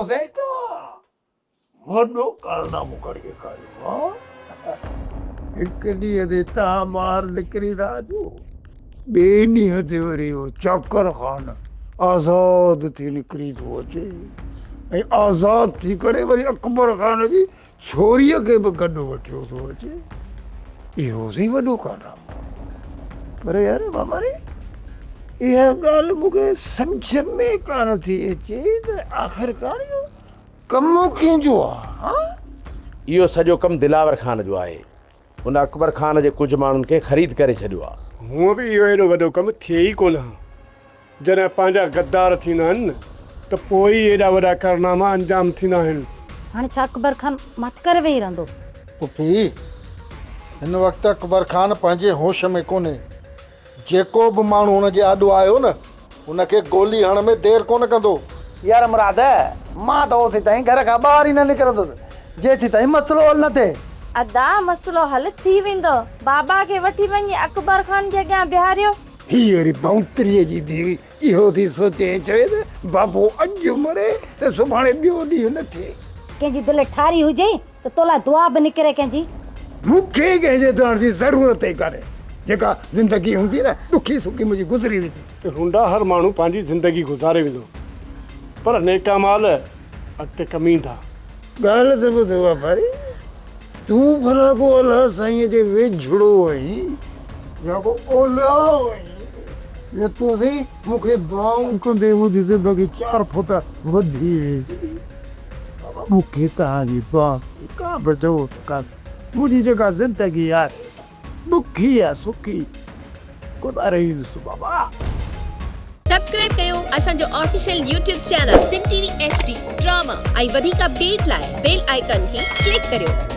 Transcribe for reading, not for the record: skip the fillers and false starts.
سائين توهان وڏو ڪارنامو ڪري ڏيکاريو ها. هڪ ڏينهن تي توهان ٻاهر نڪري ٿا اچو، ٻئي ڏينهن تي وري اهو چاڪر خان آزاد ٿي نڪري ٿو اچي ۽ آزاد ٿي ڪري وري اڪبر خان جي ڇوريء کي به گڏ وٺيو ٿو اچي. اهو سائين وڏو ڪارنامو آهي. پر يار بابا ري اها ڳالهه مون کي سمجهه ۾ ڪانه ٿي اچي ته آخرڪار اهو ڪم ڪنهن جو آهي؟ ها؟ اهو سڄو ڪم دلاور خان جو آهي. هن اڪبر خان جي ڪجهه ماڻهن کي خريد ڪري ڇڏيو آهي. هونء به اهو ايڏو وڏو ڪم ٿئي ئي ڪونه ها. جڏهن پنهنجا غدار ٿيندا آهن نه ته پوء ئي ايڏا وڏا ڪارناما انجام ٿيندا آهن. هاڻي ڇا اڪبر خان ماٺ ڪري ويهي رهندو؟ پڦي، هن وقت اڪبر خان پنهنجي هوش ۾ ڪونهي. جيڪو به ماڻهو هن جي آڏو آيو نه، ان کي گولي هڻڻ ۾ دير ڪونه ڪندو. يار مراد، مان ته اوسيتائين گهر کان ٻاهر ئي نه نڪرندس، جيسيتائين مسئلو حل نه ٿئي. ادا، مسئلو حل ٿي ويندو. بابا کي وٺي وڃي اڪبر خان جي اڳيان بيهاريو. هيء وري ڀونتريء جي ڌيء اهو ٿي سوچي ۽ چوي ته بابو اڄ مري ته سڀاڻي ٻيو ڏينهن نه ٿئي. ڪنهن جي دل ٺاري هجي ته تو لاء دعا به نڪري ڪنهن جي. مون کي ڪنهن جي دعائن جي ضرورت ئي ڪانهي. جيڪا زندگي هوندي نه ڏکي سکي منهنجي گذري ويندي. رونڊا هر ماڻهو پنهنجي زندگي گذاري ويندو پر نيڪ اعمال اڳتي ڪم ايندا. ڳالهه ته ٻڌ واپاري، تون ڀلا ڪو الله سائينء جي ويجهڙو آهين يا ڪو اولياء آهين جو تون سائين مون کي دعائون ڪندي منهنجي زندگي چار فوٽ وڌي ويندي. بابا مون کي توهان جي دعائن جي ڪا به ضرورت ڪانهي. منهنجي جيڪا زندگي آهي ڏکي يا سکي گذاري ويندس بابا. سبسڪرائب ڪيو اسان جو official YouTube channel Sindh T V H D drama ۽ وڌيڪ اپڊيٽ لاء بيل آئيڪان کي ڪلڪ ڪريو.